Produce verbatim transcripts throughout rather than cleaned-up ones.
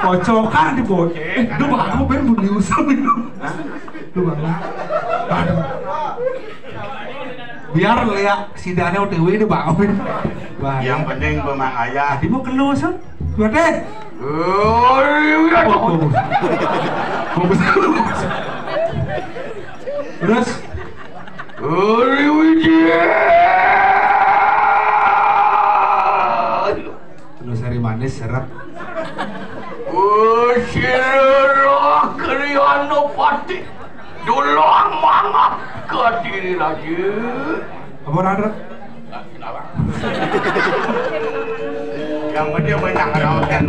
Cocokan di bocah. Duh, Bang, aku pengen beli usap itu. Duh, Bang. Aduh. Biar Lea sidane O T W deh, Bang. Wah, yang penting pemang ayah. Tadi mau keluar, Sam. Dua deh. Oh, iya, oh, bagus. Bagus. Terus? Oh, iya. Terus hari manis, seret. Usir roh Kriyanopati, dulang mangap ke diri raja. Apa, Raden? Kenapa? Yang penting banyak ngeraukan.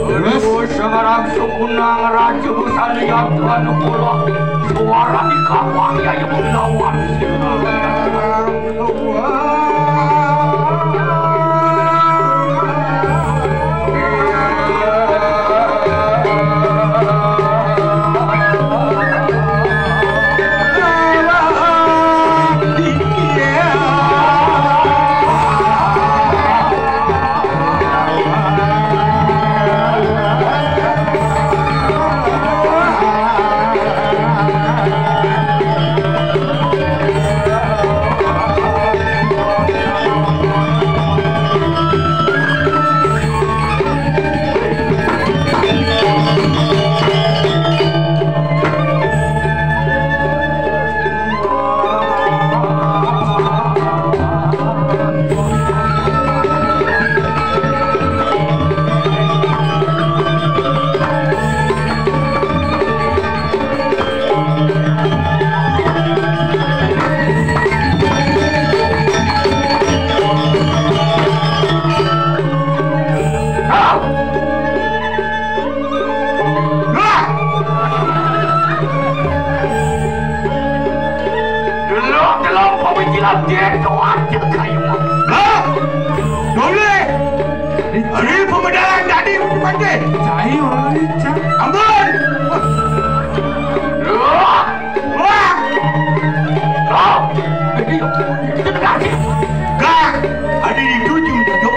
Terus? Aduh, sekarang sukunang raja busana yang tuan pulang. Suara di kawang ya yang menawan. Delok-delok pemikiran dia itu ada kayu. Hah? Boleh. Hari pemedalan tadi mati. Cai orang ini, Cak. Ampun. Wah. Wah. Wah. Ini, ini kasih. Gak. Ada di tujuh, tujuh.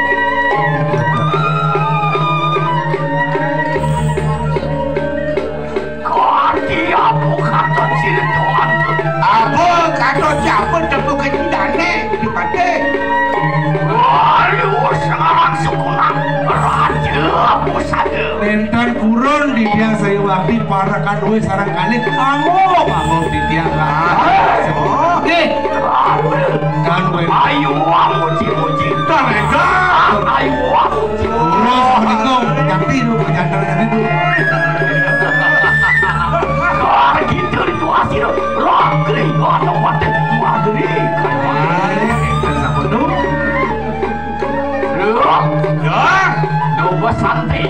Kati apa kata sira tuan? Apa kata siapa temu kendane dipate? Waduh, sekarang sukunang raja pusaka. Nenten purun di tiang Sriwakti parekan duwe sarang kalih. Amuk, amuk di tiang. Ah, oh. Deh. Kan wae. Ayo, muji-muji. Dah, dah. Ayo, muji. Terus menika ganti lu, jantan ganti dulu. Wah, gitu itu hasil. Roh, kering, roh, tempat, tempat, kering. Ayo, kita sambut dulu. Roh. Ya. Coba santai.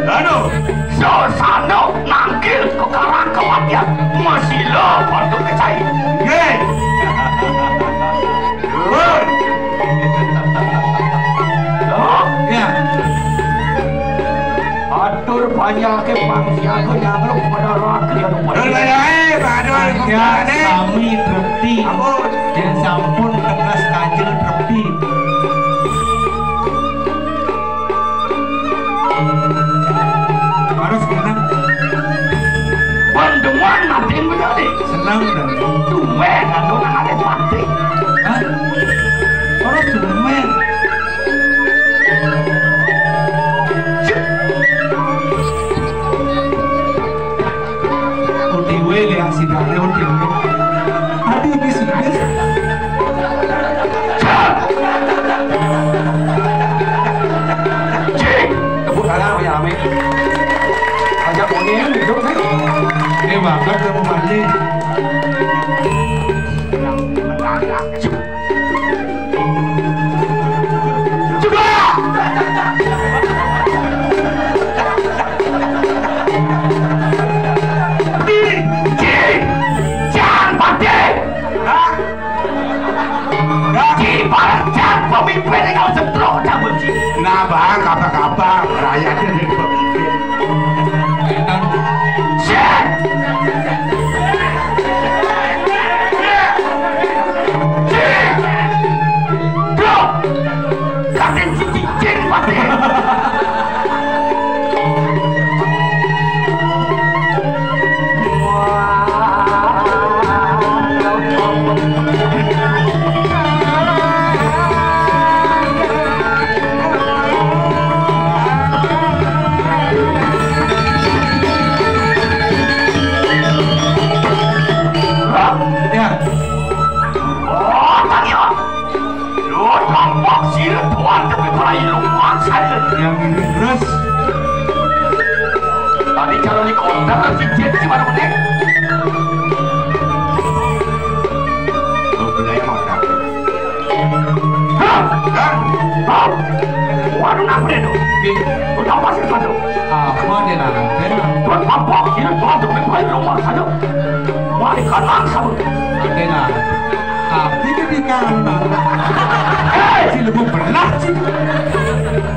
Aduh. Sosano nangkil ke karang kematian. Masih lo, bantu kecai. Nggih. Nuwun. Loh? Ya. Atur banyake pangsiaga nyamluk pada rakyat. Nuwun bayahe, Pak Dul, ya, kemane? Sami trepti. Ampun. Yen sampun tegas kajel trepti. Harus seneng. Pandeman mati menjadi. Seneng dong. Tumben, aduh, nang ada mati. Hah? Orang tumben. Cek. O T W lihat sidane O T W. Aduh, ini sih. Cek. Tepuk tangan, rame-rame. Ajak Boni yang hidup, nih. Ini banget kamu mandi. Juga. Di, di, jangan pakai. Hah? Hah? Di, jangan pemimpin yang kau setruk, jangan benci. Nah, Bang, kabar-kabar, rakyatnya jadi pemimpin. Shit! Shit! Bro! Kakek si cicing mati. Tapi si Jet si baru meneh. Oh, budaya mau tak? Hah? Hah? Hah? Waduh, napa dia tu? Udah pasti tu. Apa dia nak? Dia nak. Tuan apa? Sini tuan tu, main rumah saja. Mari kanan sama. Dia nak. Tapi ketika anak. Hei! Si lebih belah si.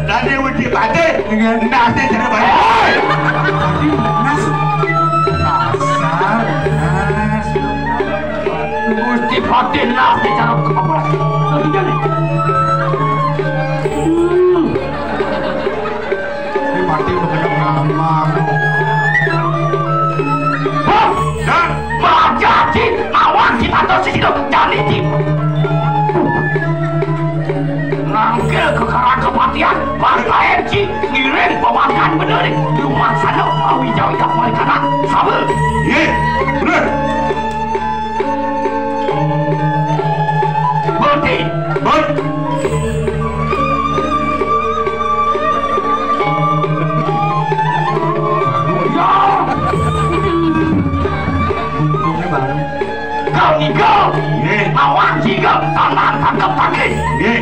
Tadi uji batik. Dengan nasi cara batik. Hei! Tadi nasi. Kasar. Nasi. Gusti Patih nasi cara kebablas. Tadi jadi. Hmm. Ini mati mengenai nama. Hah? Hah? Raja Jin, awan kita terus di situ. Jangan izin. Nangkil kekaran kematian, bangkai Jin, ngiring pemandan bener. Di rumah sana, awi jauh tak balik kanan. Sabar. Ye, bener. Berhenti. Ber- Kau ngigo. Nggih. Lawan tiga tanah tangkap tangkis. Nggih.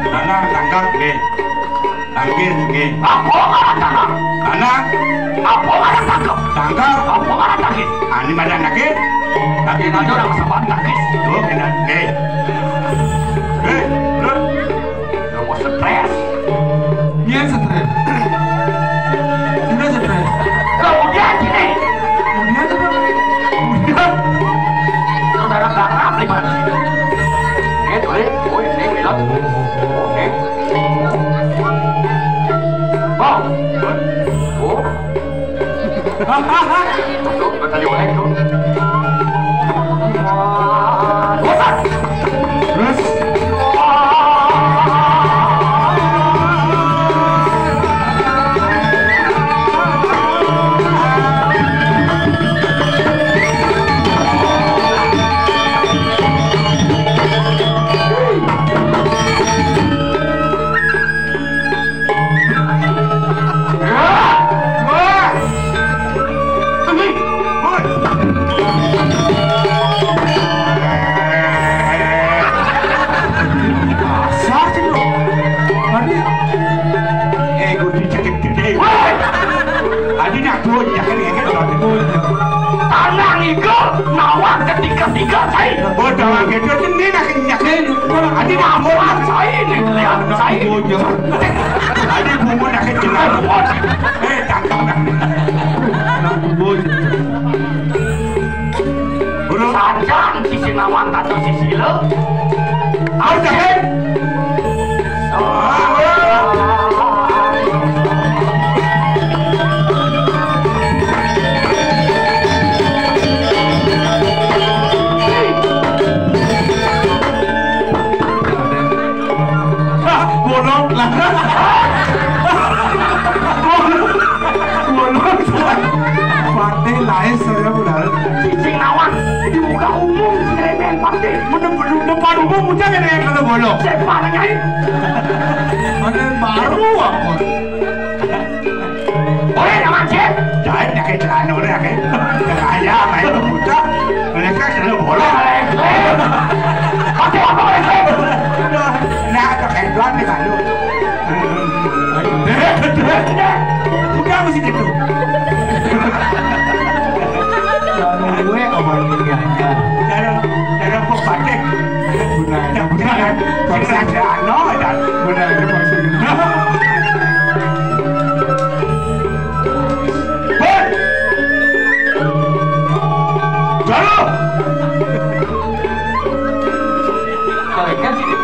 Tanah tangkap, nggih. Tangkis, nggih. Apa ngaran tanah? Tanah. Apa ngaran tangkap? Tangkap. Apa ngaran tangkis? Ani madan tangkis. Tapi nanti orang saban tangkis. Oh, kena. Nggih. Eh, terus? Kamu stres. Dia stres. Sudah stres. Kemudian gini. Kemudian apa? Kemudian saudara garap di mana? Ini tuh, eh, oh, ini bilang. Oke. Bang. Oh. Tuh, tadi oleh tuh. Bosan. Terus. Adi nak tuh, jangan ngeket. Tanang iku nawang ketiga-tiga, Cai. Oh, nawang ketiga, ini nak nyakin. Adi nak buat, Cai, ini lihat, Cai. Adi bunga nak kejelas. Eh, tangkap. Sajan sisi nawang tato sisi lo. Ayo, Cai. Bolong lah. Bolong. Bolong. Patih lain saya benar. Cicing nawang di muka umum, ceremen patih. Depan umum udah kena yang kena bolong. Sepan nyai. Ada baru apa? Oi, nama Cip. Jangan pakai celana orang, kan? Kaya main buta. Mereka kena bolong. Pakai apa, Cip? Nah, pakai doang di malu. Udah mesti gitu. Gue awal ini aja. Cara, cara kok pakai. Benar, benar. Benar, benar. Benar, maksudnya. Hei! Jalu! Balikan sini.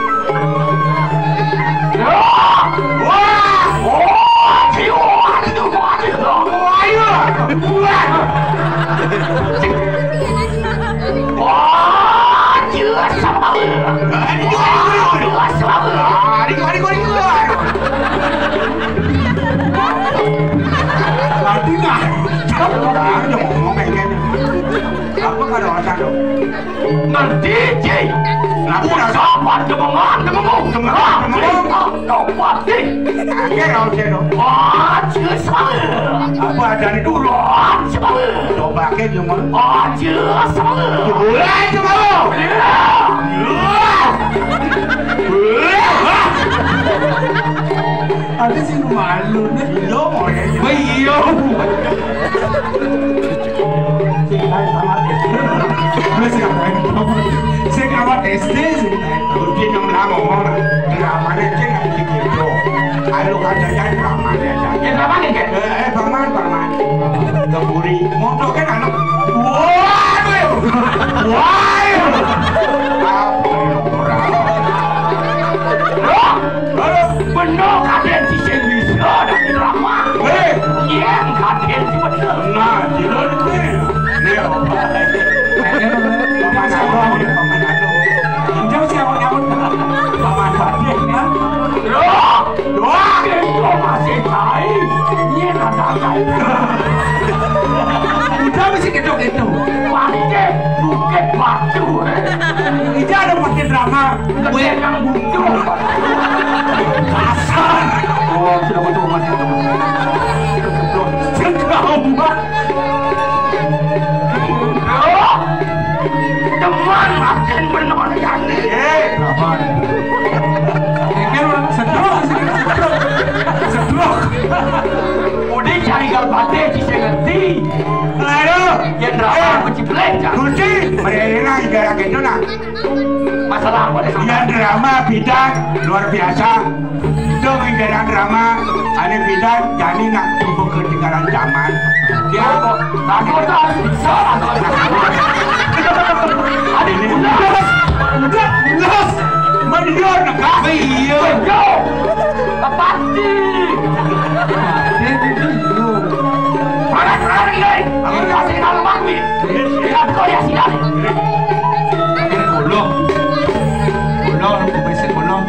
Wah! Wah! Wah! Aduh, aduh, aduh, aduh. Wah! Wah, jelas sama. Wah, jelas sama. Aduh, aduh, aduh, aduh. Tadi nggak. Apa kalau ada tuh? Ngerti, Ci? Aku ora sabar, demengan, demengan, demengan, demengan. Tobat, eh. Angger, angger, dong. Wah, jelas banget. Apa adanya dulu? Wah, jelas banget. Coba ke, cuma. Wah, jelas banget. Boleh, cuma lo. Iya. Iya. Iya. Ada sih malu nih. Iya, mau ya. Wah, iya. Sing awak S D. Wis ngapain? Sing awak S D sih. Rutin yang lama mau lah. Dramane cek iki gitu. Ayo kan jajan dramane aja. Ya, dramane, Kek? Eh, eh, Paman, Paman. Gemburi. Montok kan anak. Waduh. Waduh. Apa ini orang? Loh, bener kadén sing bisa dadi drama. Hei. Yen kadén sing bener. Nah, jelas nih. Iya. Paman anu, paman anu. Jauh sih, awak nyaut. Paman Badé, ya. Loh, wah, itu masih tai. Yen ada tai. Udah mesti gitu-gitu. Pakai bukit batu, eh. Ini ada pakai drama. Gue yang butuh. Kasar. Oh, sudah betul, Mas. Sudah, Mas. Loh, teman makin bener kan. Eh, aman. Ini orang sedruk, sedruk, sedruk. Udah cari galbate, sing ngerti. Ayo. Yen drama, eh, aku ciplek, Cak. Gusti, mereka ibarat gitu, nah. Masalah apa nih? Yen drama bidang luar biasa. Dong, ing daerah drama, ane bidan, jani nak jumpa ketinggalan zaman. Ya, kok? Aku tak bisa, aku tak bisa. Ada ini. Udah, udah, udah. Mendior, negah. Iya. Yo, tepati. Mana kerana ini? Aku kasih nama Makmi. Lihat kau ya, siap. Ini golong. Golong, lu bisa golong.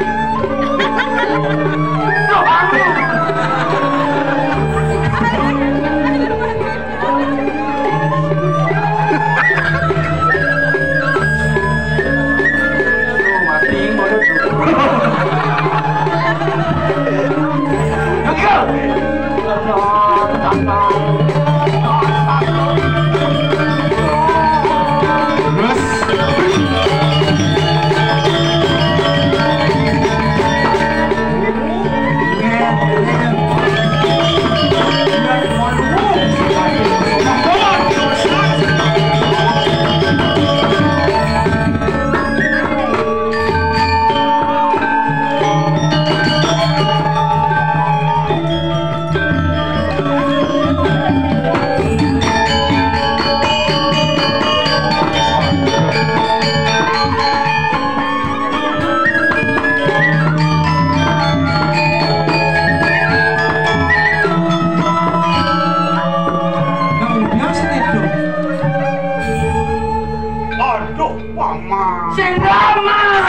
Aduh, Paman. Sing ramah.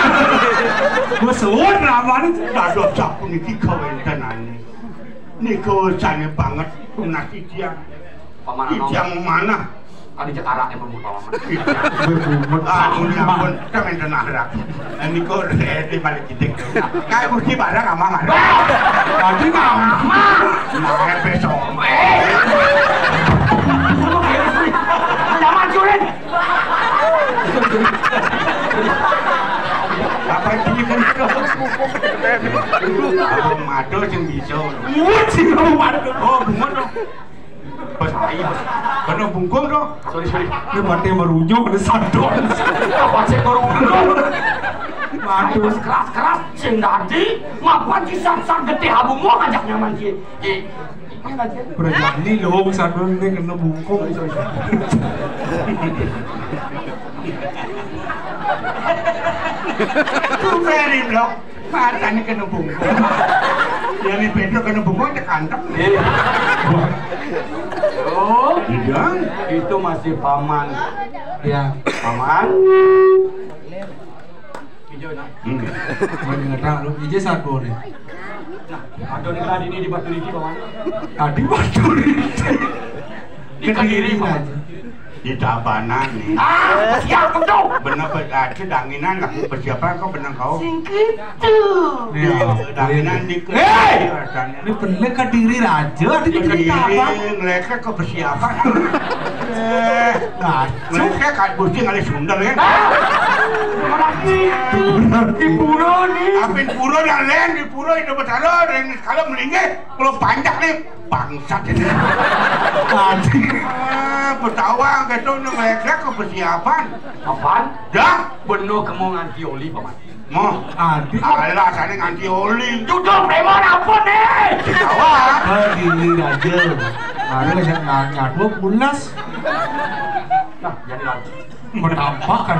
Wis suwun ramane. Dados sapuniki kawentenane. Nika jane banget tunas titiang. Paman Anom. Titiang manah. Kali cek arake mlebu paman. Kowe bungut. Ah, ampun, ampun. Sampeyan tenang, Rak. Lah niku rete balik kidik. Kae mesti barang ama marang. Tadi mau. Nah, besok. Eh. Jangan curin. Apa ini kan? Aku madu sing bisa. Iya, sing madu. Oh, bungut dong. Bos, ayo, Bos. Kena bungkung dong. Sorry, sorry. Ini mati merujuk, ada sadon. Apa sih baru bungkung? Ayo, Bos, keras-keras. Sing dadi, mapan sisat-sat getih abungmu ngajak nyaman, Ki. Eh, ini ngajak. Berani loh, sadon ini kena bungkung. Sorry, sorry. Tuh, very blok. Matane kena bungkung. Yang ini beda kena bungkung, cek antem. Iya. Wah. Oh, iya. Itu masih paman. Ya. Paman. Hijau, nah. Hmm. Mau ngetang lu, hijau satu nih. Nah, ada nih tadi ini di Batu Riti, paman. Tadi Batu Riti. Di Kediri, paman. Aja. Di Tabanan nih. Ah, siap tuh. Bener, Pak. Ada danginan lah, persiapan kok bener kau. Sing gitu. Iya, danginan di. Hei! Rasanya. Ini bener Kediri Raja, ada di Kediri, apa? Ngelekek kok persiapan. Eh, nah, ngelekek kan mesti ngalih sundel ya. Ah, orang itu. Di pura nih. Apin pura dan lain di pura itu betara dan kalau melingkih, kalau panjak nih. Bangsat ini. Tadi. Ah, Betawa gitu, nang ngelekek ke persiapan. Apaan? Dah. Bener kamu nganti oli, Paman. Mau. Tadi. Alah, sana nganti oli. Judul preman apa nih? Betawa. Kediri Raja. Ada yang nanya dua pulas. Nah, jadi lagi. Menampak kan.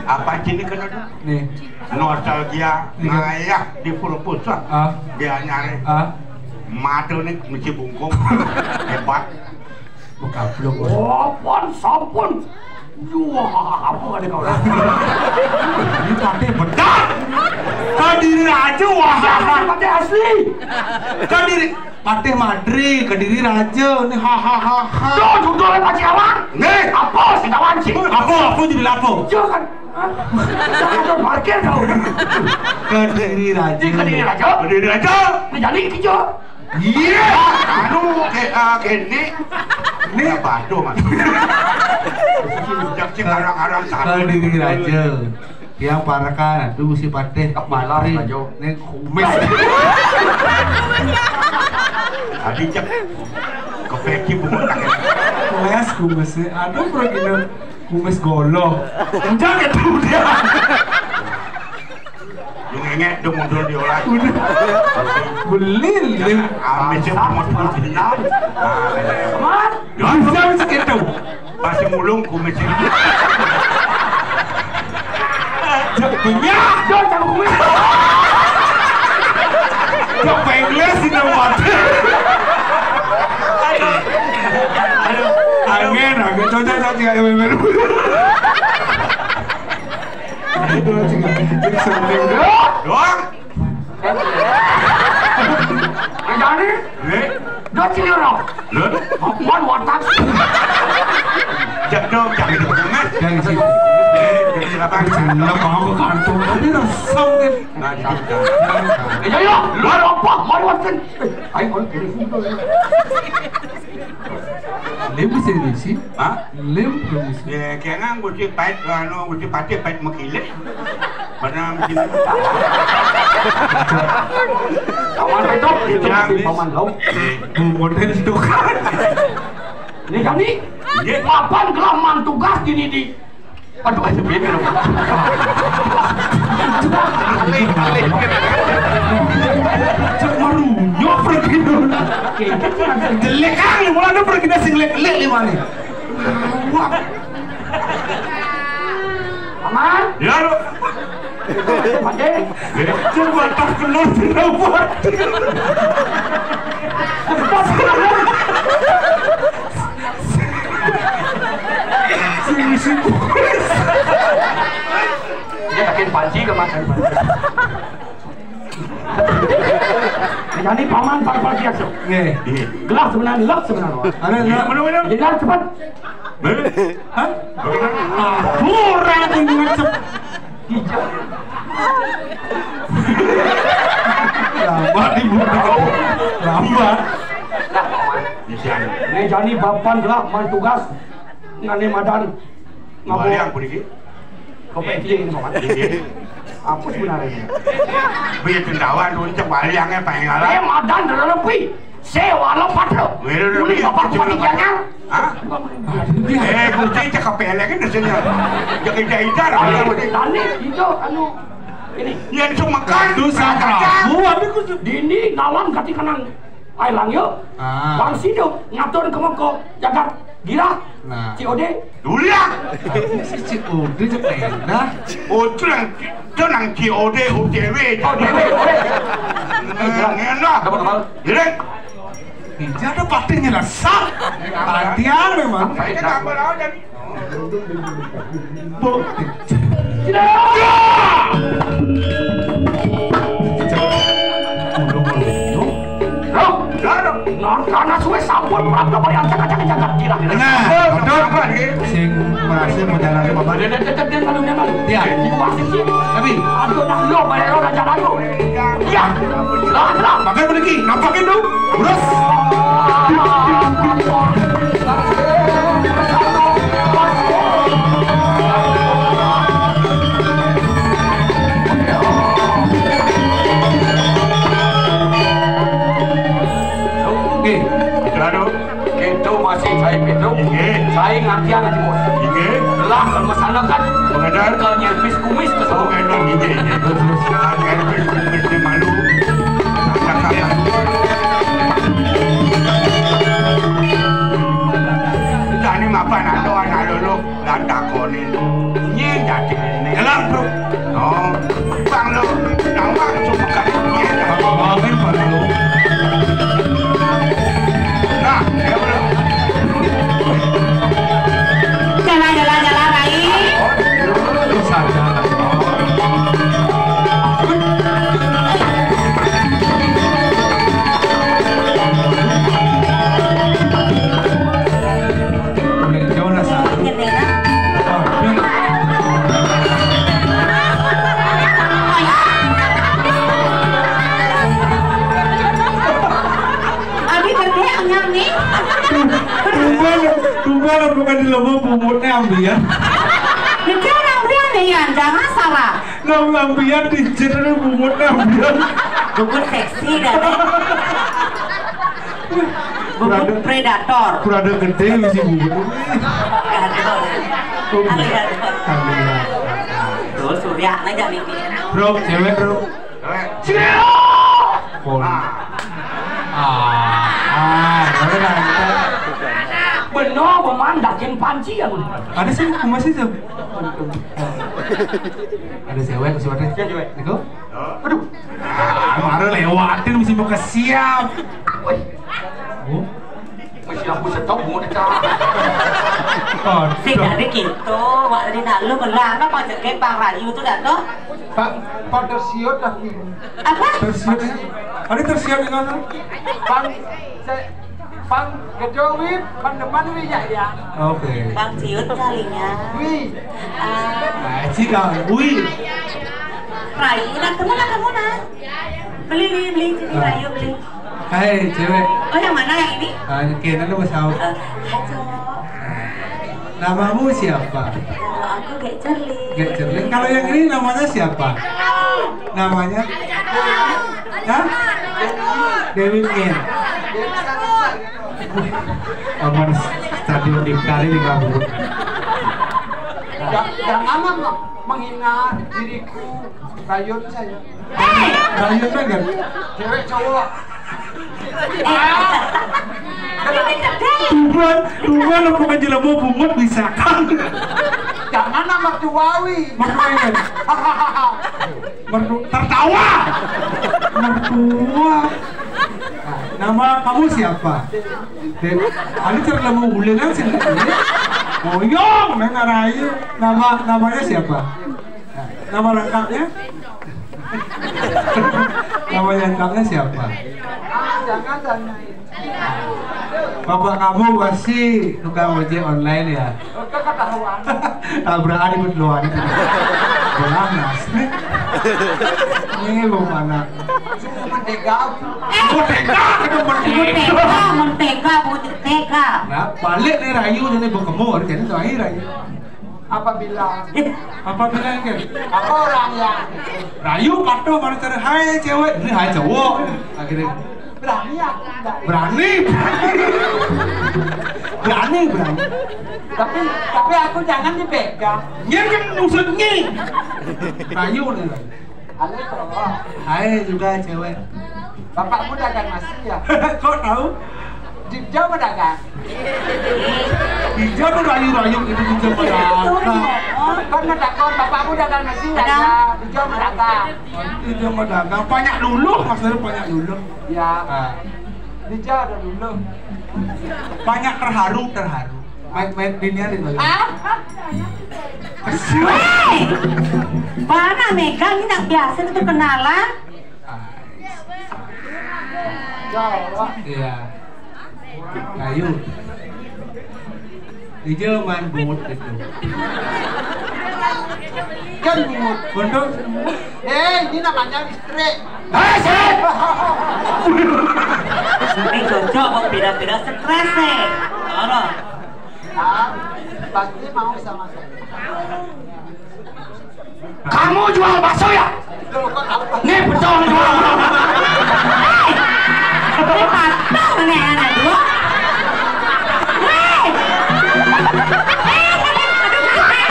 Apa sini kena tuh? Nih. Nostalgia. Iya. Ngayah di Purpusa. Ah. Dia nyari. Ah. Madu nih mesti bungkung. Hebat. Bukan belum. Oh, pon, sampun. Wah, apa ada kau? Ini tadi benar. Kediri Raja, wah. Pakai asli. Kediri, Patih Madri, Kediri Raja. Ini ha ha ha ha. Tuh, judulnya Pak Ciawan. Nih. Apa sih kawan sih? Apa, apa jadi apa? Jangan. Jangan parkir kau. Kediri Raja. Ini Kediri Raja. Kediri Raja. Ini jadi kerja. Iya. Anu, ke, ah, kene. Ini apa tuh, Mas? Cek, cek, arang-arang sana. Kediri Raja. Yang parakan, aduh, si Patih. Kepala Madri. Raja. Nih, kumis. Tadi cek. Kepeki buku tak. Kumis, kumis. Aduh, bro, gini. Kumis golo. Jangan itu dia. Lu ngenget, lu mundur diolah. Udah. Belin, Lim. Amis ya, mau dulu dendam. Nah, Mas, ya, bisa, bisa gitu. Masih mulung kumis ini. Cek banyak. Jangan, jangan kumis. Cek pengles ini, Mas. Aduh. Aduh. Angin, angin. Coba, coba, coba, coba. Doang. Jani? Eh? Dua sini orang. Lho? Bukan watak. Cek dong, cek itu, Mas. Dari sini. Eh, dari silakan. Seneng mau ke kantor, tapi resep, gitu. Nah, gitu. Eh, ya, ya. Lu apa? Mari, Watson. Eh, ayo, ayo, ayo. Lem bisa diisi? Hah? Lem bisa diisi. Ya, kena nguci pait, anu, nguci pati pait mengkilik. Pernah mungkin. Paman Pedok, itu. Ya, mesti Paman Lauk. Eh. Model itu kan. Ini kami, iya. Papan gelah man tugas gini di. Aduh, ayo, beda dong. Cek marunyok pergi dulu. Jelek kali, mulai pergi dah sing lek-lek lima nih. Wah. Paman. Ya, lu. Paman. Cek batas kenal tidak buat. Sing sing. Dia makin panci ke makan. Jadi paman par par biasa. Nggih. Gelas sebenarnya, lek sebenarnya. Ada, ada. Mana, mana? Jadi cepat. Mana? Hah? Bagaimana? Ah, kurang tinggi cepat. Lambat ibu. Lambat. Ini jadi bapan gelap, main tugas. Ngane madan. Ngapa? Baliang puniki. Kok peci ini, Paman? Iya. Apa sebenarnya? Biar cendawan dulu, cek baliangnya pengen ngalah. Eh, madan dalam lebih. Sewa lo patro. Ini bapak cuma tiga nyang. Hah? Eh, kunci cek kepelek ini sini. Jaga jahit dah. Tani itu anu ini. Yang cuma kan. Dosa Prabu, tapi ku dini dalam kati kenang. Ai lang yuk. Ah. Bang Sido ngatur ke moko jagat gila. Nah. C O D. Dulu ya. Si C O D aja pindah. Oh, itu yang itu nang C O D, O T W. O T W, O T W. Nah, enak. Dapat kepala. Jadi, ini ada patihnya lah. Sah. Latihan memang. Saya tambah lawan dan Loh, loh, karena suwe sampun Apa yang cakap-cakap jagat gila? Nah, betul. Sing berhasil mau jalan apa? Dia, dia, dia, dia, dia, dia, dia, dia. Iya. Tapi aduh, dah lo, bayar lo, dah jalan lo. Iya. Lah, lah. Makan lagi, nampakin dong. Terus. Oke. Aduh. Kita masih cai Pedro. Inggih. Cai ngantian lagi, Bos. Inggih. Lah, kalau masalah kan. Pengadar. Kalau nyelpis kumis ke sana. Pengadar, inggih, inggih. Terus, terus. Nyelpis kumis di malu. Kita ini mapan atau anak lolo. Lah takoni. Nying dadi ngene. Elang, Bro. Oh, Bang lo. Nawang cuma kali nying. Amin, Bang lo. Nah, ya, Bro. Jalan, jalan, jalan, Rai. Terus aja. Boleh jauh lah, Sa. Ngene, ya. Oh, iya. Abi gede anyar nih. Tumbal, tumbal bukan di lembur, bubutnya ambiar. Gede orang dia nih, ya, jangan salah. Nang ambiar di jero bubutnya ambiar. Bubut seksi dah, nih. Bubut Berada predator. Berada gede misi bubut. Predator. Oh, predator. Alhamdulillah. Tuh, Surya aja nih. Bro, cewek, Bro. Cewek. Pol. Ah. Ah, ah, bener, bener. Bener, beman, daging panci ya, Bu. Ada sih, masih tuh. Ada cewek, siapa? Cewek. Niku? Aduh. Ah, mara lewatin mesti mau ke siap. Oh. Mesti aku setok mau dekat. Oh, sing dadi gitu, wak tadi nak lu melah, apa aja ke Bang Rayu tuh dah tuh? Bang, pada siot dah ini. Apa? Tersiot ya? Ada tersiot di sana? Bang, saya Bang Gejo wi, Bang Deman wi ya, ya. Oke. Bang Ciut kalinya. Wi. Ah. Ah, Cina, wi. Rayu, udah kamu lah, kamu lah. Beli, beli, beli, sini. Ah. Rayu, beli. Hai, cewek. Oh, yang mana, yang ini? Ah, yang kena lu, Mas Au. Eh, hai, cowok. Namamu siapa? Nama aku Gek Cerling. Gek Cerling. Kalau yang ini namanya siapa? Namanya? Hah? Dewi Min. Aman, stadion di Bali di Gabut. Ja-, jangan mem-, menghina diriku, Rayun saya. Rayun kan? Cewek cowok. Tuhan, Tuhan, apa kan jelema bungut bisa kan? Jangan nama tuawi. Makanya. Mertu-, tertawa. Mertua. Nah, nama kamu siapa? Dek, anu cara mau ulenan sih. Oyong, nang ngarayu. Nama, namanya siapa? Nah, nama lengkapnya? Nama lengkapnya siapa? Jangan tanya. Bapak kamu pasti tukang ojek online ya? Ketahuan. Tabrakan di Bedoan. Belang nas. Ini belum mana? Mentega. Eh, mentega, itu mentega. Mentega, mentega, mentega. Nah, balik nih Rayu jadi berkemur, jadi terakhir Rayu. Apabila. Apabila kan? Apa orang yang Rayu patuh mana cara, "Hai cewek," ini "Hai cowok." Akhirnya. Berani aku enggak. Berani. Berani, berani. Tapi, tapi aku jangan dipegang. Ini kan maksudnya. Rayu nih. Halo, cowok. Hai juga cewek. Bapakmu dagang nasi ya? Kok tahu? Jogja apa dagang? Jogja tuh rayu-rayu gitu, Jogja apa dagang? Kan ngetakon, bapakmu dagang nasi ya? Ada. Ya, Jogja apa dagang? Jogja apa dagang? Banyak dulu, maksudnya banyak dulu. Ya. Ah. Jogja ada dulu. Banyak terharu, terharu. Main, main binian itu. Ah? Weh! Mana Mega ini nak biasa itu kenalan? Iya. Ayo. Ijo man bungut itu. Kan bungut. Bungut. Eh, ini namanya listrik. Eh, sih. Ini cocok kok, beda-beda stres, eh. Tolong. Ah, pasti mau sama saya. Kamu jual bakso ya? Nih, betul jual. Hei! Ini patah nih anak gua. Hei!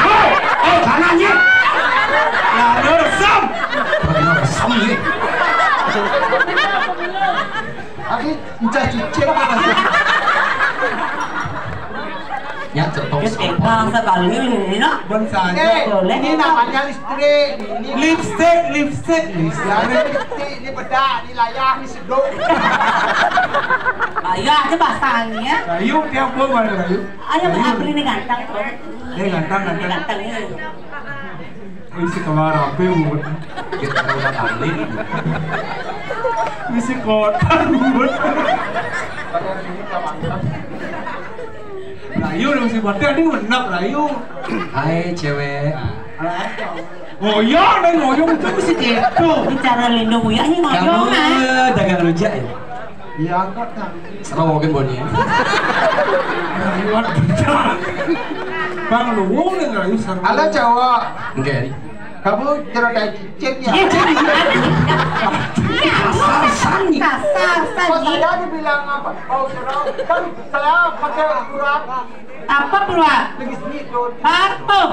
Hei, eh, jangan, ya. Lah, lu resem. Lu resem, ya. Tapi encah cicing apa sih? Ya, cetok. Kita sekali ini, nak. Bon saja. Eh, boleh ini namanya listrik. Ini lipstick, lipstick, lipstick. Ya, ini lipstick, ini bedak, ini layah, ini seduk. Layah aja bahasanya. Ayo, tiap gua mana, ayo. Ayo, ayo. April ini ganteng, tuh. Eh, ganteng, ganteng. Ganteng, ya. Isi kamar apa, Bu? Kita udah kali. Isi kotor, Bu. Rayu, lu si Bante, ini menap, Rayu. Hai, cewek. Oh iya, neng ngoyong itu mesti gitu. Ini cara lindung uyah nih ngoyong, kamu ah. Dagang rujak ya? Iya, angkat, Kang. Sama mungkin Boni. Bang, lu ngomong dengan Yusuf. Halo, cowok. Enggak, ini. Kamu cerita cicing ya? Iya, cicing. Kasar, Sani. Kasar, Sani. Kok saya dibilang apa? Bau serau. Kan saya pakai surat. Apa keluar? Parfum.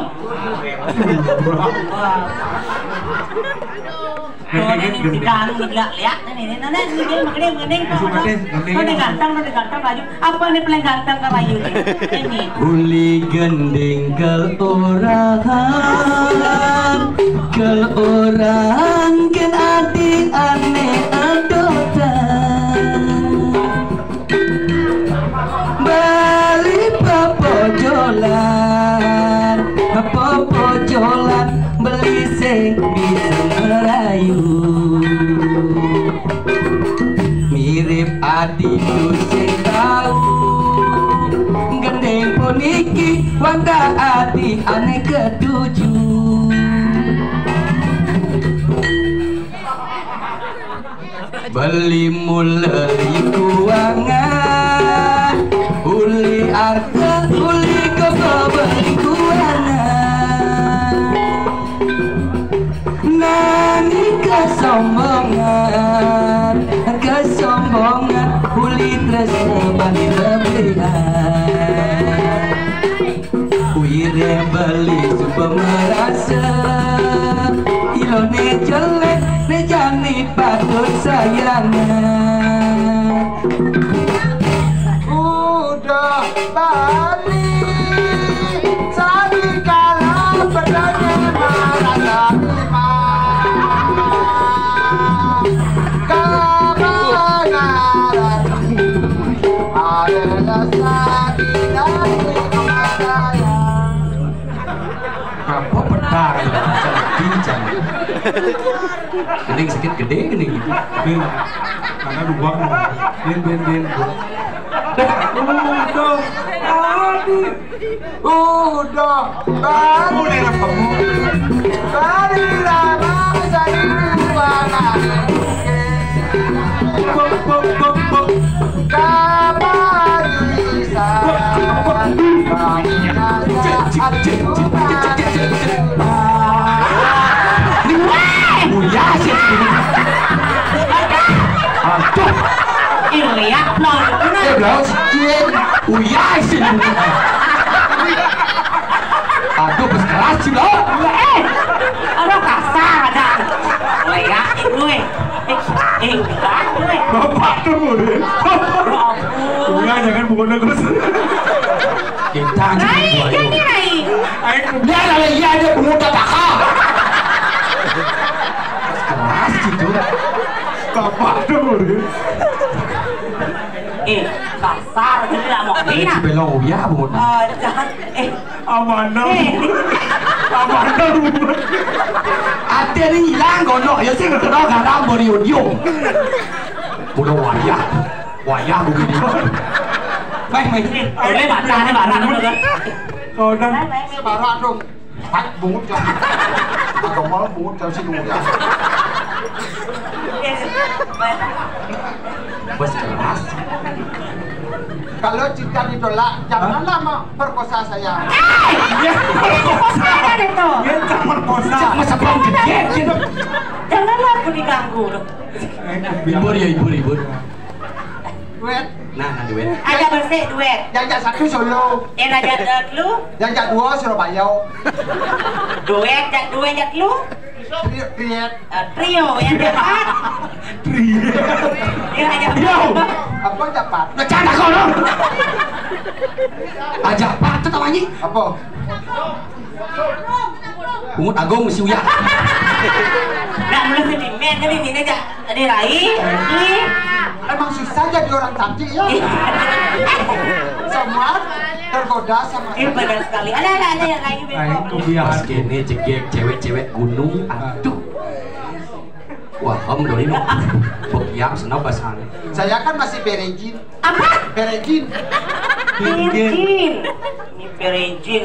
Tuh, ini si Danu udah lihat, lihat, ini, ini, ini, ini, ini, ini, ini, tuh, tuh. Tuh, dia ganteng, tuh, dia ganteng, Bayu. Apa nih paling ganteng ke Bayu nih? Ini. Uli gending kel orang, kel orang gen ati ane adotan. Bali pepojolan, pepojolan beli sing bisa ngerayu. Mirip adi sing tau gendeng puniki wanda adi ane ketuju. Beli mulai kuangan, uli arta, uli koko beli kuangan. Nani kesombongan, kesombongan, uli tresno bani lebihan. Wire beli supa merasa ilone jelek, ne jani patut sayang. Udah bali sadi kala pedane marasa lima. Kebenaran adalah sadi dari pemadaian. Apa petang? Bincang. Ini sakit gede gini gitu. Bin, karena dua mau. Bin, bin, bin, bin. Udah, aduh. Udah, balik. Udah, kamu. Balik lama saya di rumah. Buk, buk, buk, buk. Kapan bisa? Buk, buk, buk. Buyar sih. Aduh. Ih, lihat, Plon. Eh, blau sih. Buyar sih. Aduh, pas keras sih, Blau. Eh, aduh, kasar aja. Lihat, gue. Eh, eh, lihat, gue. Bapak tuh, ya. Ya ampun. Enggak, jangan pukul terus. Kita aja. Rai, buaya. Jadi, Rai. Dia ada iya aja pungut kakak. Keras gitu. Bapak tuh, ya. Eh, kasar, jadi nggak mau. Ada enak. Cibelong, ya, Bu. Eh, jangan. Eh. Amanah. Eh. Amanah, Bu. Ate ini hilang, kono. Ya, sih, nggak kenal, nggak tahu, mau diudium. Udah wayah. Wayah begini. Baik, baik. Boleh batal, batal, batal. Kau dah. Sebarang dong. Pak, bungut kau. Atau mau bungut kau sih, bungut kau. Bos keras. Kalau cinta ditolak, janganlah memperkosa saya. Iya, perkosa. Jangan itu. Iya, jangan perkosa. Masa bang gede, gitu. Janganlah aku diganggu. Hibur ya, hibur, hibur. Duet. Nah, nah, duet. Aja bersih duet. Yang jak satu Solo. Yang aja dua lu. Yang jak dua Surabaya. Duet, jak duet, jak lu. Trio, duet. Eh, trio, yang dapat. Trio. Yang aja Yo. Apa dapat? Nah, canda kau dong. Aja apa tuh tawanya? Apa? Bungut Agung si Uya. Nak mula sentimen kan ini aja. Tadi Rai, ini. Emang susah jadi orang cantik ya. Semua tergoda sama. Iya benar sekali. Ada ada ada yang lain. Aing kubiah. Pas kene jegeg cewek-cewek gunung. Aduh. Wah, om doi mah. Bekiam senang bahasanya. Saya kan masih berejin. Apa? Berejin. Virgin. Ini virgin.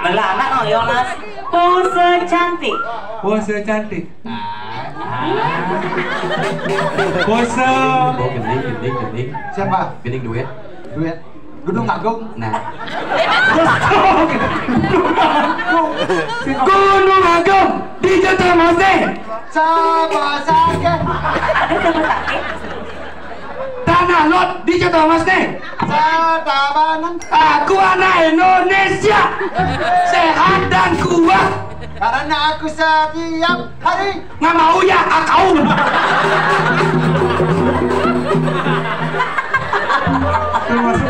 Belah anak no Yonas. Pose cantik. Pose cantik. Pose. Oh, gending, gending, gending. Siapa? Gending duet. Duet. Gunung Agung. Nah. Gunung Agung. Di Jatuh Masih. Sama sakit. Tanah Lot di Cetong Mas nih. Satabanan. Aku anak Indonesia. Sehat dan kuat. Karena aku setiap hari nggak mau ya akau. Termasuk.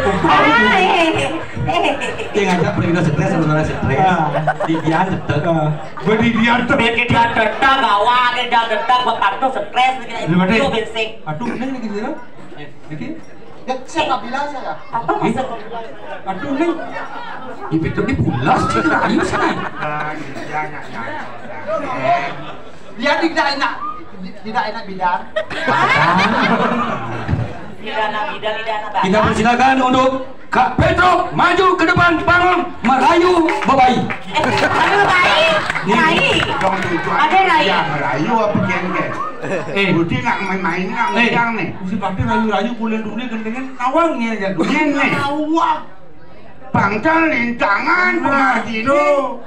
Dia ngajak pergi stres, sebenarnya stres. Di dia tetap. Beri dia tetap. Beri dia tetap, bawa dia tetap, buat stres. Itu basic. Aduh, ini lagi sih. Jadi, ya, saya nggak bilang saya. Apa maksud? Aduh, Neng. Ibu itu dipulas, sih, ayo sana. Dia tidak enak, tidak enak bidan. Tidak enak bidan, tidak enak badan. Kita persilakan untuk Kak Petro maju ke depan panggung merayu bebai. Eh, merayu bebai. Rai. Ada Rai. Ya, merayu apa kengke? Eh, Budi nggak main-main, nggak ngundang nih. Mesti pakai rayu-rayu bulan dunia gendengan nawang ya, ya. Dunia nih. Nawang. Bangsa lintangan, nah, pemargine. Tuh.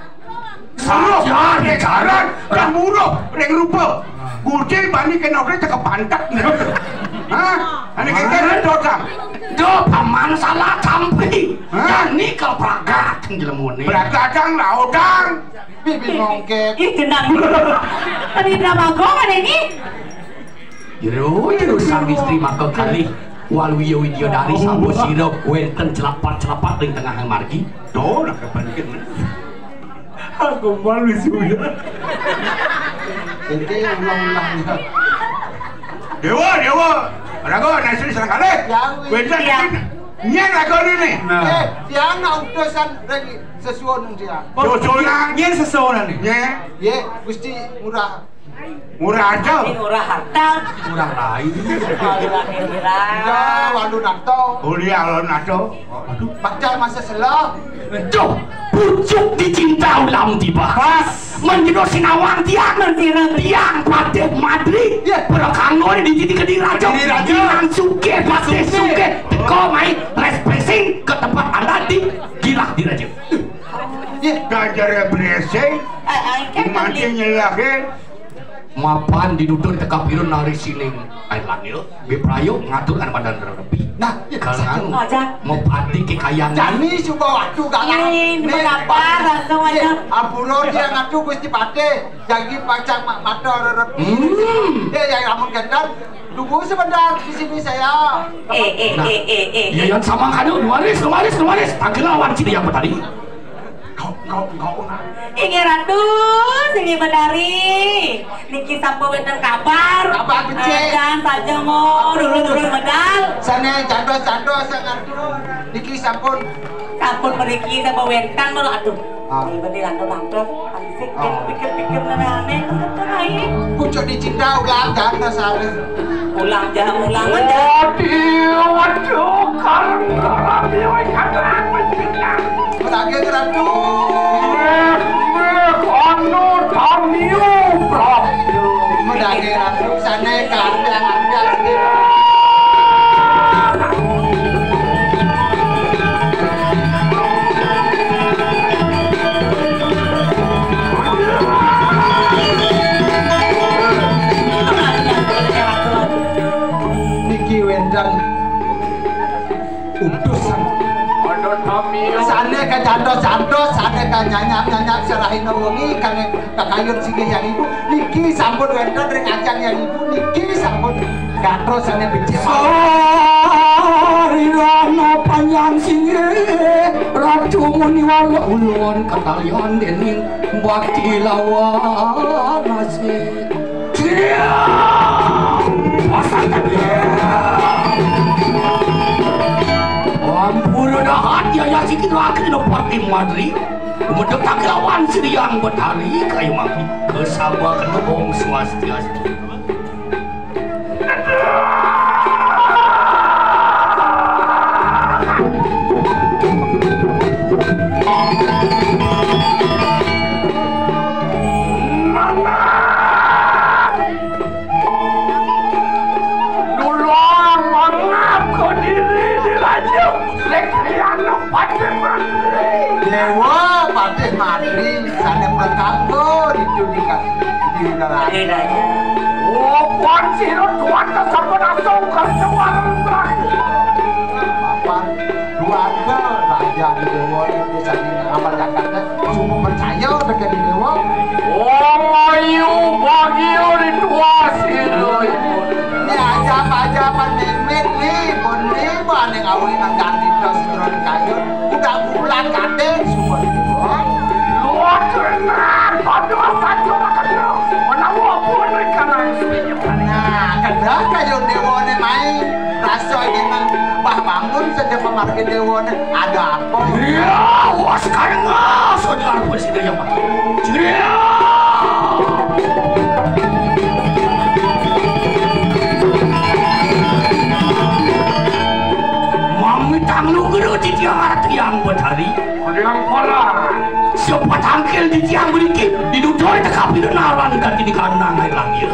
Saja di jalan, dan muruh, ring rupa. Budi bani kena oke cekep pantat. Hah? Ane kengke dodang. Do paman salah tampi. Hah? Ini kepragat jelemone. Pragatang laodang. Bibi mongkek. Ih, genang. Tadi nama gua kan ini. Jero, jero sang istri maka kalih. Waluya Widya dari sampun sira wenten celapat-celapat ring tengah margi. Doh, lah kepenting. Aku malu sudah. Ini yang ulang-ulang. Dewa, Dewa. Raga, nasi serang kalih. Ya, wis. Wenten ya. Nyen raga ini. Nah. Eh, dia nak utusan dari sesuon dia. Sesuonan. Nyen sesuonan nih. Nyen. Ye, Gusti Ngurah. Ngurah Harta. Ini Ngurah Harta. Ngurah Rai. Ngurah Rai. Ya, Walu Nato. Oh, dia Walu Nato. Aduh, bakal masa selah. Duh, pucuk dicinta ulam tiba. Pas. Menjadi sinawang tiang. Menjadi tiang patih madri. Ya. Berakanggo di titi kediri raja. Kediri raja. Tiang suke, patih suke. Suke. Teko mai respect sing ke tempat anda di gila di raja. Ya. Ganjar blessing. Eh, eh, kan mati tadi. Nyelake. Mapan dinutur teka pirun nari sining air langit. Biprayo ngatur kan badan repi. Nah, kalau nganu, aja. Mau pati ke kayangan. Jani suba waktu galang. Ini, ini nih, kabar langsung aja. Ampura dia ngatur Gusti Patih. Jagi pacang mak mata repi. Hmm. Ya, ya, amun gendar. Tunggu sebentar di sini saya. Eh, eh, nah, eh, eh, eh, ya, eh. Yang sama kanu, nuaris, nuaris, nuaris. Tangkil lawan sini yang tadi. Kau, kau, kau, nah. Inggih Ratu, sini benari. Niki sampun wenten kabar. Kabar becik. Adan saja mo, dulu-dulu medal. Sana candos-candos sangat. Niki sampun. Sampun mriki sampun wenten mo, aduh. Ah. Ibu di lantai lantai, asik, ah, pikir-pikir aneh-aneh, kan, kan, ai. Pucuk dicinta ulang kan, dasar. Ulang, jangan ulang, aja. Waduh, waduh, karang, karang, dia, wai, kadang, wai, kadang. Lagi, Ratu. Meh, meh, anu, tamiu, Prabu. Medage Ratu, sane kandang-kandang. Niki wenten utusan. Sane kajantos-jantos, sane kanyanyap-nyanyap, serahina wengi, kane kakayun singgih yang ibu. Niki sampun wenten ring ajeng yang ibu, niki sampun gatra sane becik. Sarirana panjang singgih, Ratu Muniwala ulun katalian dening bakti lawan asih. Cia! Pasang tadi. Ampun dahat ya, ya, sikit lagi no parti madri. Umedek tak lawan Sri Hyang Betari, kayu mangki. Kesabak no, Om Swastiastu. Dulur mangap ka diri di raja, lek liana Patih Madri. Dewa Patih Madri, sane prakanggo ditu di ka-, di dalam. Ada aja. Oh, Puan Sirut, Tuan Kesempatan Asung, Kerja Warung Terakhir. Bapak, Duaga raja di dewa itu sani amal Jakarta, semua percaya dengan dewa. Oh, ayu, bagiu dituasi, Roy. Ini aja-aja pan mimin nih, pun nih, bane ngawin nang ganti dos turun kayu, udah bulan kadeng, semua dewa. Luar kena, pada satu makan lo, menawa pun rencana sudah. Nah, kedah kayu dewa nih main. Rasa iki nang Mbah Bangun sedek pemargi dewane ada apa? Iya, wes karena saudara presiden yang Pak. Iya. Mami tanglu guru di tiang arti yang betari. Ada yang pola. Siapa tangkil di tiang beriki, diduduk di tengah pintu naran dan di kanan air langit.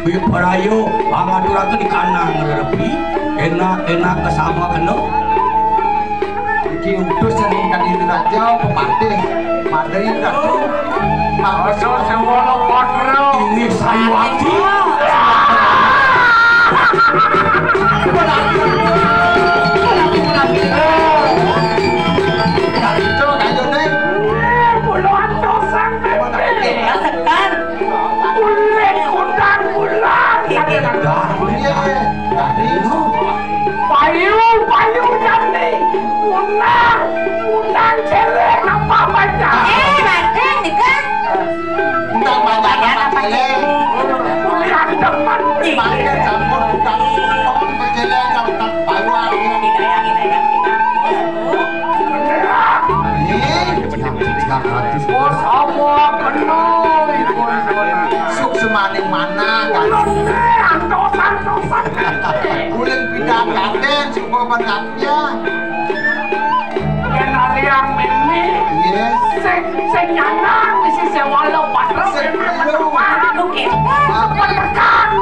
Biparayo, pangaturaken di kanang rerepi, enak-enak kesama kena. Iki utus sing kadi raja, pepatih, madai, ratu. Aja sewala patra. Ini sayuwati. Itu kayu ning. Puluhan dosa. Sekar. Kulit kundang ular. Payu, payu jani. Unang, unang celek apa baca? Eh, Raden, nika. Unang baca apa celek? Kuliah demen. Pakai campur unang, unang celek, unang payu. Ini. Oh, sama kena iku. Suk semaning mana, kan? Antos-antosan. Uling pindah kaden, suk pengabdian. Yen ari yang mimi, yes, sing, sing nyanang, isi sewala patra, sing mimi perlu. Perlu. Perlu.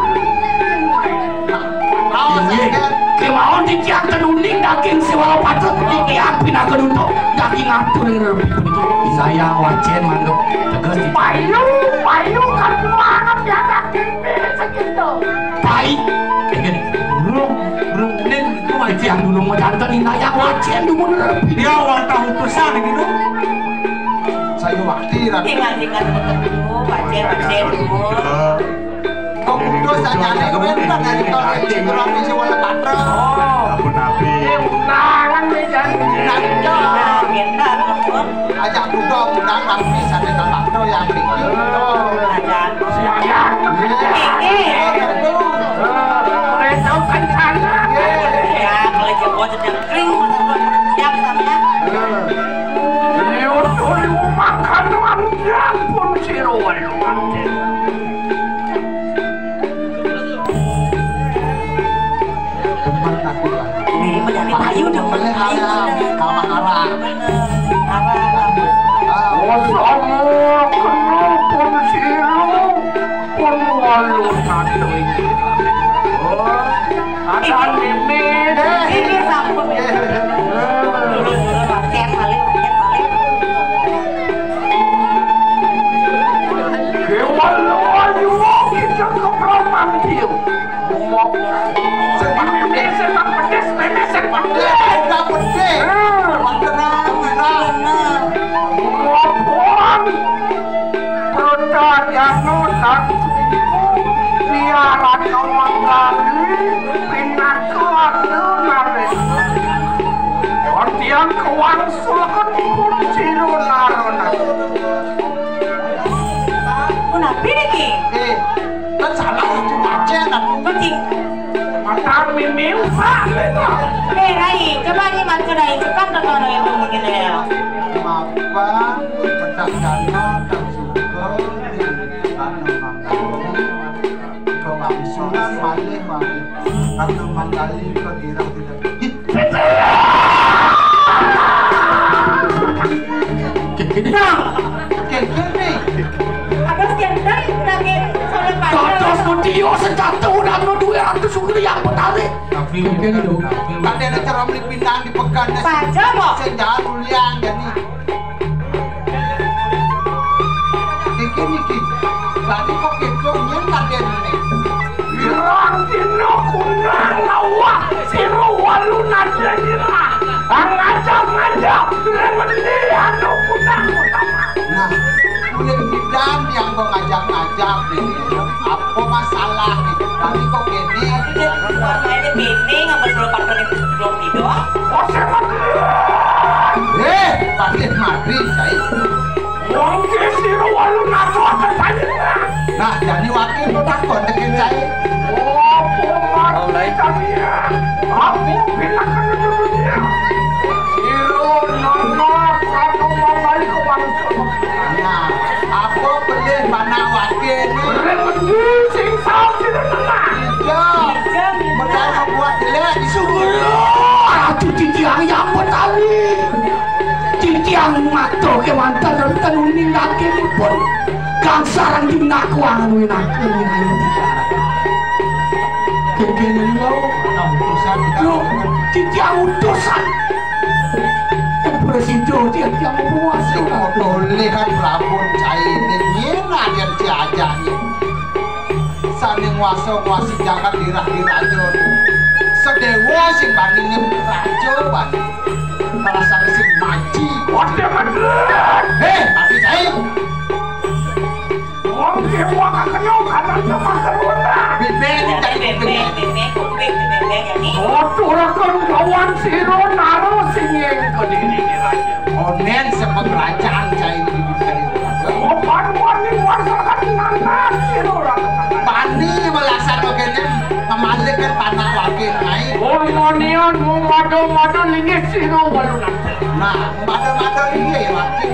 Inggih, kemawon titiang tenuning daging sewala patut, titiang pinaka nuntuk daging atur ing rerepi puniki. Saya wacen mantuk teges. Payu, payu, kaduangan ya daging segitu. Pai, inggih, burung, burung kuning, itu wacen. Titiang dulung majanten indayang wacen dumun rerepi. Dia wantah utusan gitu. Saya wakti, Raden. Ingat, ingat, ingat, Bu. Wacen, wacen, Bu. Kok putus aja nih, kowe kan dari tahun ini kurang bisa wala patra. Oh, ampun, Abi. Eh, undangan nih, jangan. Undangan. Aja udah undangan bisa di tempat tuh yang bikin. Siang. Ini. Tahu kencana. Ya, kalau jempol sedang kering, siap sama. Liur, liur, Alah, alah, alah. Alah, alah. Wong sama kena pun siru, pun walu satu iki. Oh, ada mimit. Ini sampun. Eh, eh. Latihan malih, latihan malih. Kéwala ayu kita kepraman dia. Sing pedis, sing pedis, mémé sing pedis. Sing pedis. Hmm. Wonten apa, nah? Ngopoan. Percayano tak biarat manggali pinaka anu narik. Artian kewangsulan pun sira narana. Punapi niki? Eh, kan salah itu aja, nah. Kucing. Mata mimi usah. Eh, Rai, coba ni maju, Rai, cepat ke sana itu mungkin ya. Mapan, pedang dana, dan juga di tanah mangkali. Kewangsulan malih, malih. Tanah mangkali, kira tidak. Nah, kayak gini. Ada skandal lagi soal pacar. Dados mutia senjata udah no dua ratus sungguh yang bertarik. Tapi mungkin itu. Tadi ada cara beli pindahan di pekan. Pacar, kok? Senjata ulian jadi. Iki niki. Tadi kok gitu nyen kadene. Pirang dina kunang ngawah sira walu nada ira. Ngajak-ngajak remendi anu kunang utama. Nah, kulit bidan yang kok ngajak-ngajak nih. Apa masalah nih? Tadi kok gini? Warnanya bening apa suruh pakai belum tidur? Oh, saya mati. Eh, pakai mati, saya. Wong ki sira walu napa wonten panjenengan? Nah, jani wakil kok takon tekan cai. Oh, pomat kami ya. Aku pinakan dunia. Sira nana satu mamali kewangsul. Nah, aku beli mana wakil ni? Beli beli sing saus sira nana. Iya. Benar buat jelek. Sungguh, aduh, titiang ya ampun tali. Titiang matur kemanten wonten uning kakinipun. Gangsarang dinaku angen winangkul winayun titiang. Gegene lo. Nah, utusan kita. Lo, titiang utusan. Presido titiang muas. Sing oleh kan prabon cai ini. Yen aden diajak yen. Sane nguasa nguasi jagat dirah diraja. Sedewa sing bandingin raja banding. Malah sing maji. Waduh, bener. Heh, tapi cai. Wong dewa kakenyong kanan sama keruna. Bibir cai bibir. Bibir, bibir, kuping, bibir, ya, nih. Waduh, rekon kawan sira naro sing ing kediri diraja. Onen sepekerajaan cai di bibir. Opan wani warsakan nanas sira ora. Bani melaksana kene memalihkan tanah wakil naik. Oh, monian mau mado-mado linggih sira walu nanti. Nah, mado-mado linggih wakil.